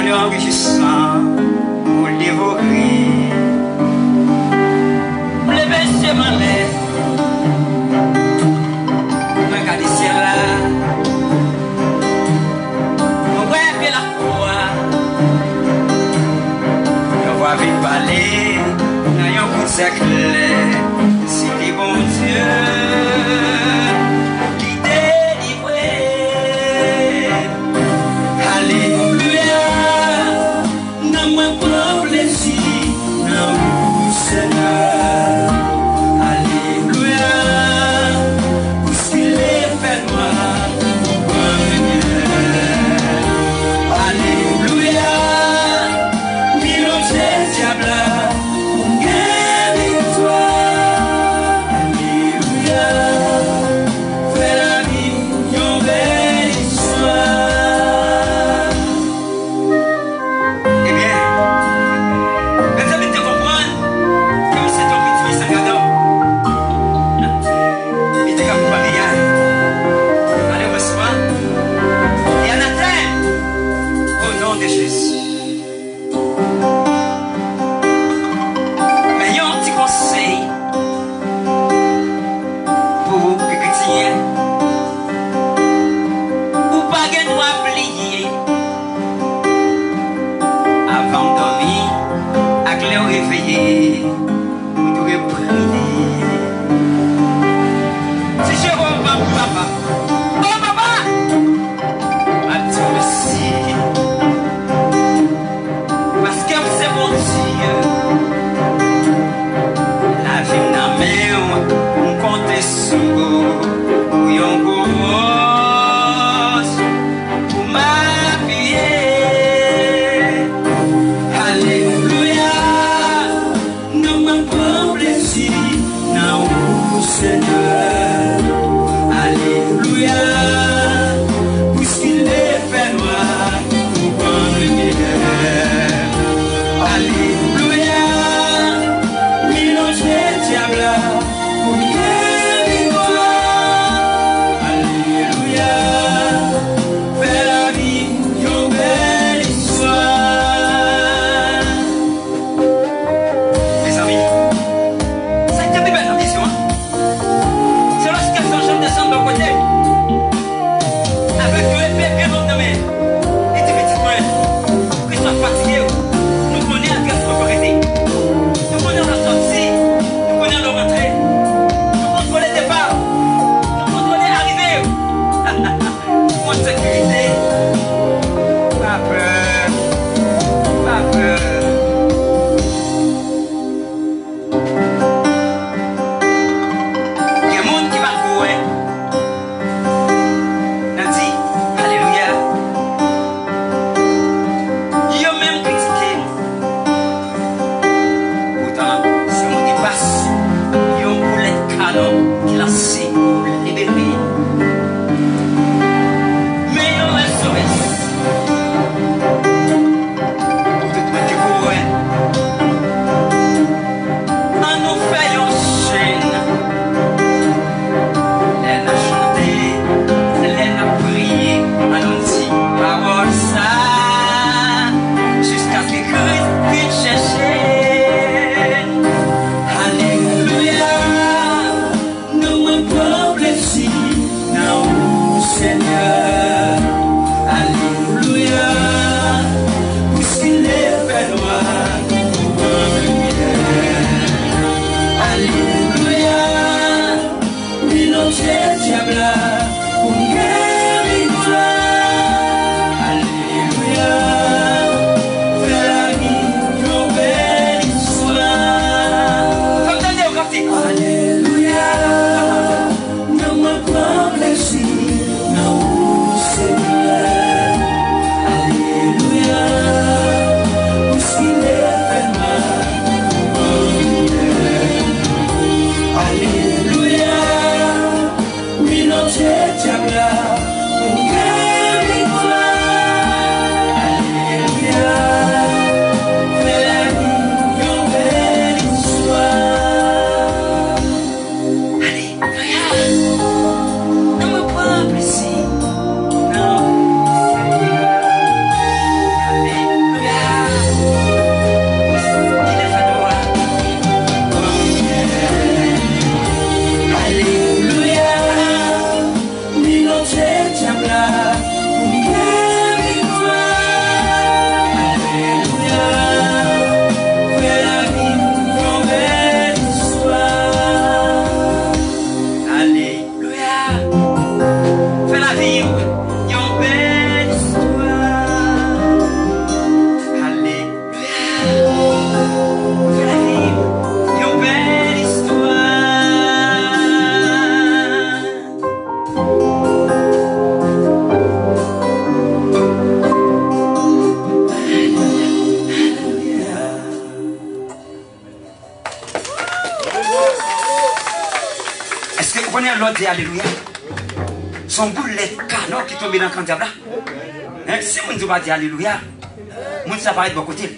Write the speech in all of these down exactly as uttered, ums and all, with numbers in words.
Yon richisan pou devore. M leve je m anlè, mwen gade syèl la. Mwen wè ke lafwa. Yon vwa vin pale nan yon kout sèklè. Si te Bondye ki delivre. Alelouya, nanm mwen pran plezi nan ou, Senyè. Alelouya, bousile fènwa, ou pran limyè. Alelouya, milonje dyab la, ou gen viktwa. Alelouya, fè lavi m yon bèl istwa. Ebyen, mezanmi, te konprann ke m se te yon pitit Lis an Gadò. Li te ka konprann li a. Malerezman, li anatèm. O non de Jezi. Men yon ti konsèy pou ou ki kretyen, ou pa gen dwa bliye. Avan w dòmi ak lè w reveye, ou dwe priye. Di Jewova, papa, o papa, m ap di w mèsi. Paske m se Bondye. Lavi m nan men w, m konte sou ou pou yon gwo wòch pou m apiye. Alelouya, nanm mwen pran plezi nan ou, Senyè. Alelouya, bousile fènwa, ou pran limyè. Alelouya, milonje dyab la, ou gen viktwa. Alelouya, fè lavi m yon bèl istwa. Mezanmi, sa k te pi bèl nan vizyon an, se lòske zanj lan desann bò kote avèk yon epe byen long nan men l. Li di, pitit mwen, Kris la fatige w. Nou konnen adrès ou ankò. Lè w di alelouya, se yon boulèt kanò ki tonbe nan kan dyab la. Hein? Si moun di w pa di alelouya, moun sa parèt bò kote l.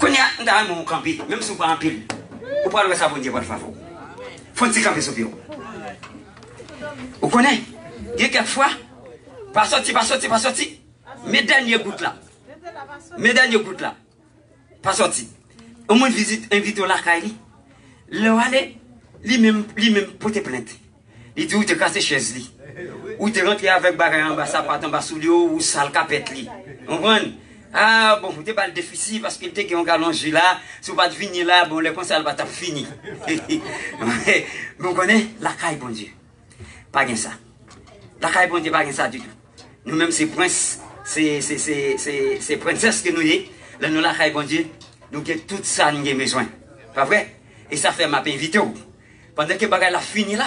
Kounye a, m ta renmen w kanpe, menm si w pa anpil, ou pral wè sa Bondye pral fè avè w. Fè yon ti kanpe sou pye w. Ou konnen, gen kèk fwa, pa sòti, pa sòti, pa sòti. Men dènye gout la. Men dènye gout la. Pa sòti. Yon moun vizit, envite w lakay li. Lè w ale, li menm, li menm pote plent. Li di w te kase chèz li. Ou te rantre avèk bagay anba sapat, anba soulye w, ou sal kapèt li. Konprann? Ah, bon, ou te ba l defisi paske l te gen yon galon ji la. Si w pa t vini la, bon, lè konsa l pa t ap fini. Men w konnen, lakay Bondye, pa gen sa. Lakay Bondye pa gen sa ditou. Nou menm se prens, se, se, se, se, se prensès ke nou ye. Lè nou lakay Bondye, nou gen tout sa n gen bezwen. Pa vre? E sa fè m ap envite w. Pandan ke bagay la fini la,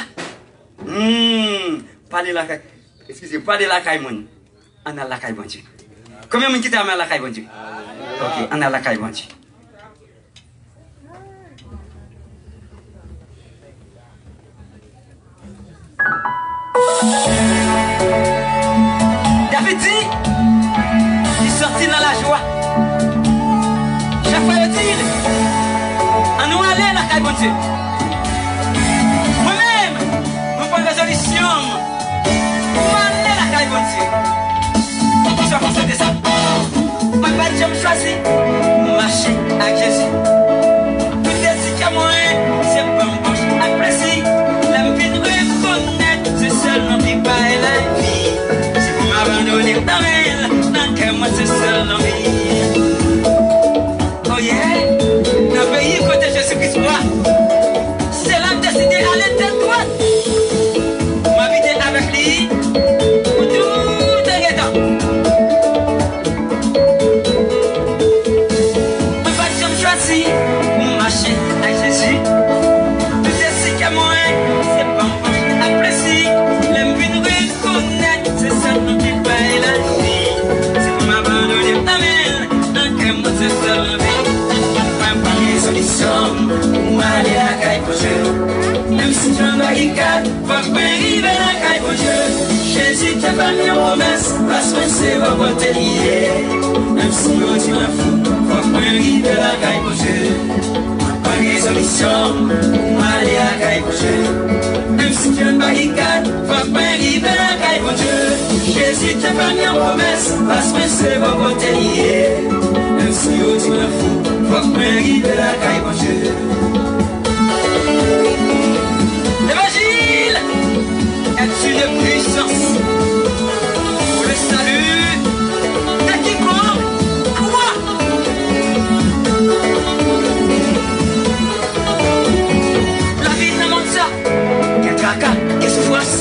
hmm, pale lakay, eskize, pale lakay moun. Ann al lakay Bondye. Konbyen moun ki ta renmen al lakay Bondye? Ok, ann al lakay Bondye. David di, li sòti nan lajwa. Chèf la yo di l, ann nou ale lakay Bondye. Mwen menm, mwen pran rezolisyon m pou m ale lakay Bondye. Kisa w panse de sa? Mwen pa t janm chwazi mache ak Jezi. Tout dezi kè mwen, se banbòch ak plezi. Lè m vin rekonèt se sèl non ki bay lavi. Se pou m abandone nan men l, nan kè mwen se sèl non li. Oh yeah! Nan peyi kote Jezi Kris mwa, se la m deside ale tèt dwat. M abite avèk li pou tout an etan. Mwen pa t janm chwazi pou m mache ak Jezi. Tout dezi kè mwen, se banbòch ak plezi. Lè m vin rekonèt se sèl non ki bay lavi. Se pou m abandone nan men l, nan kè mwen se sèl lavi. Mwen pran rezolisyon m pou m ale lakay Bondye. Menm si m nan barikad, fòk mwen rive lakay Bondye. Jezi te fè m yon pwomès, plas mwen se bò kote li ye. Menm si yo di mwen fou, fòk mwen rive lakay Bondye. Mwen pran rezolisyon m pou m ale lakay Bondye. Menm si m nan barikad, fòk mwen rive lakay Bondye. Jezi te fè m yon pwomès, plas mwen se bò kote li ye. Menm si yo di mwen fou, fòk mwen rive lakay Bondye. L'évangile est une puissance pour le salut de quiconque croit. Lavi nan mond sa, gen traka, gen soufrans.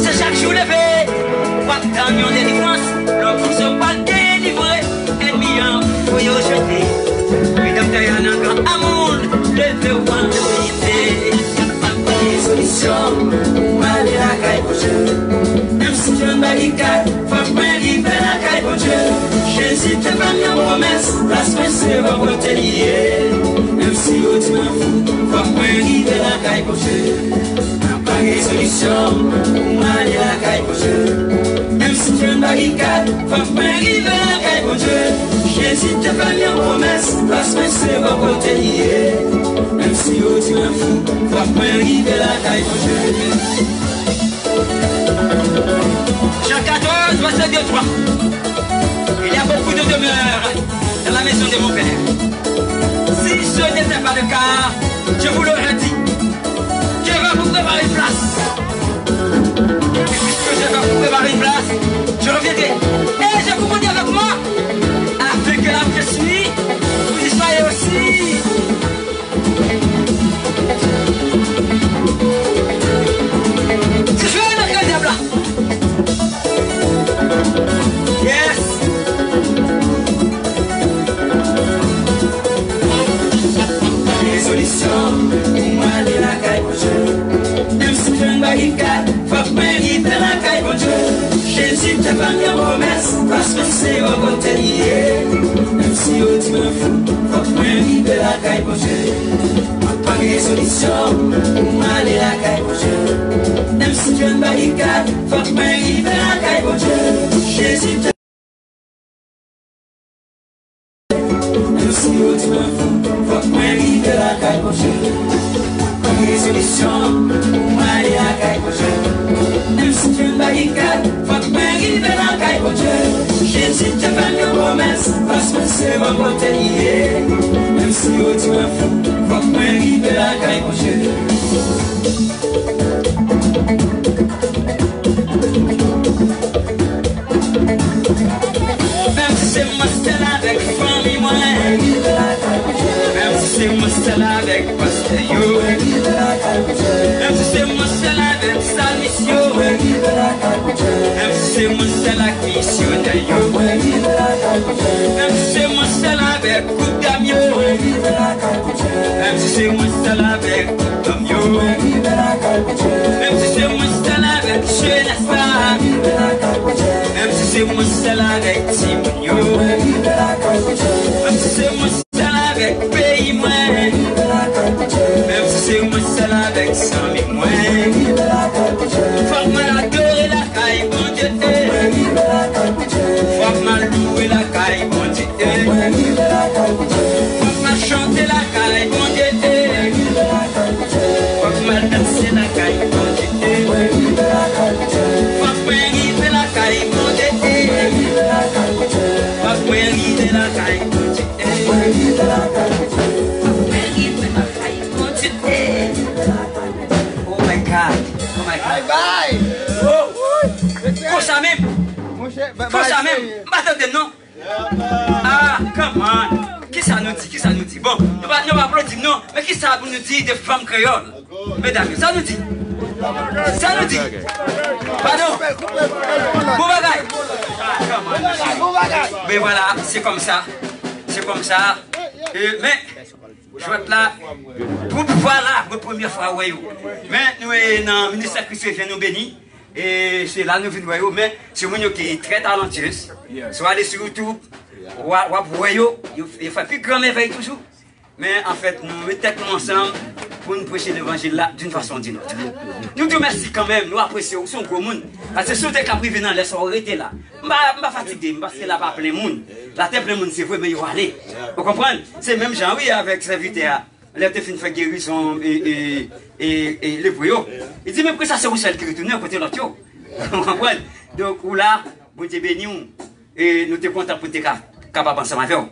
Se chak jou leve, w ap tann yon delivrans. Lè w pouse, w pral delivre. Ènmi an voye w jete. Redanmtè a nan gran amoun leve w an lite. M ap pran rezolisyon m pou m ale lakay Bondye. Menm si m nan barikad, fòk mwen rive lakay Bondye. Jezi te fè m yon pwomès, plas mwen se bò kote li ye. Menm si yo di mwen fou, fòk mwen rive lakay Bondye. M ap pran rezolisyon m pou m ale lakay Bondye. Menm si m nan barikad, fòk mwen rive lakay Bondye. Jezi te fè m yon pwomès, plas mwen se bò kote li ye. Menm si yo di mwen fou, fòk mwen rive lakay Bondye. Jean quatorze, verset deux, trois. Il y a beaucoup de demeures dans la maison de mon Père. Si ce n'était pas le cas, je vous l'aurais dit, je vais vous préparer une place. Et puisque je vais vous préparer une place, je reviendrai. Et je vous conduis avec moi, afin que là où je suis, vous y soyez aussi. Ti fè nan kè dyab la. Yes. Rezolisyon pou mwen ale lakay Bondye. Menm si m jwenn barikad, fòk mwen rive lakay Bondye. Jezi te fè m yon pwomès, plas mwen se bò kote li ye. Menm si yo di mwen fou, fòk mwen rive lakay Bondye. Mwen pran rezolisyon pou m ale lakay Bondye. Barikad, fòk mwen rive lakay Bondye. Jezi te Menm si yo di mwen fou, fòk mwen rive lakay Bondye. Pran rezolisyon pou m ale lakay Bondye. Menm si m barikad, fòk mwen rive lakay Bondye. Jezi te fè m yon pwomès, pas mwen se bò kote li ye. Menm si yo di mwen fou, fòk mwen rive lakay Bondye. Menm si se mwen sèl avèk fanmi mwen. Menm si se mwen sèl avèk pastè yo. Menm si se mwen sèl avèk salmis yo. Menm si se mwen sèl ak misyonè yo. Menm si se mwen sèl avèk gwoup dam yo. Menm si se mwen sèl avèk tout nonm yo. Menm si se mwen sèl avèk jenès la. Menm si se mwen sèl avèk timoun yo. Menm si se mwen sèl avèk peyi mwen. Menm si se mwen sèl avèk zanmi mwen. Fòk mwen adore lakay Bondye. Fòk mwen louwe lakay Bondye. Fòk mwen chante lakay Bondye. Fòk mwen danse lakay Bondye. Fòk mwen rive lakay Bondye. Fòk mwen rive lakay Bondye. Fòk mwen rive lakay Bondye. Oh my God. Oh my God. Bye bye. Oh. Konsa menm. Monchè, bye bye. Konsa menm. M pa tande non. Ah, come on. Kisa nou di? Kisa nou di? Bon, nou pa, nou pa aplodi m non. Men kisa pou nou di de fanm kreyòl? Medam yo, sa nou di? Sa nou di? Padon? Bon bagay. Ah, come on. Men vwala, se kòmsa. Se kòmsa. E, men, jwèt la, pou, vwala, mwen premye fwa wè yo. Men, nou, e, nan ministè Kris revyen nou beni. E se la nou vin wè yo, men se moun yo ki trè talantyez. Si w ale sou YouTube, w a, w ap wè yo, yo, yo fè pi gran mèvèy toujou. Men anfèt, nou met tèt nou ansanm pou n preche levanjil la d'une façon ou d'une autre. Nou di w mèsi kanmenm, nou apresye w, ou se yon gwo moun. Paske si w te ka rive nan lè sa, w rete la. M pa, m pa fatige, m paske la pa plen moun. Latè plen moun, se vre, men yo ale. Ou konprann? Se menm jan, wi, avèk sèvitè a. Lè yo te fin fè gerizon e, e, e, e lepre yo, li di, "Men poukisa se ou sèl ki retounen kote lòt yo?" Ou konprann? Donk, ou la, Bondye beni w. E nou te kontan pou n te ka, kapab ansanm avè w.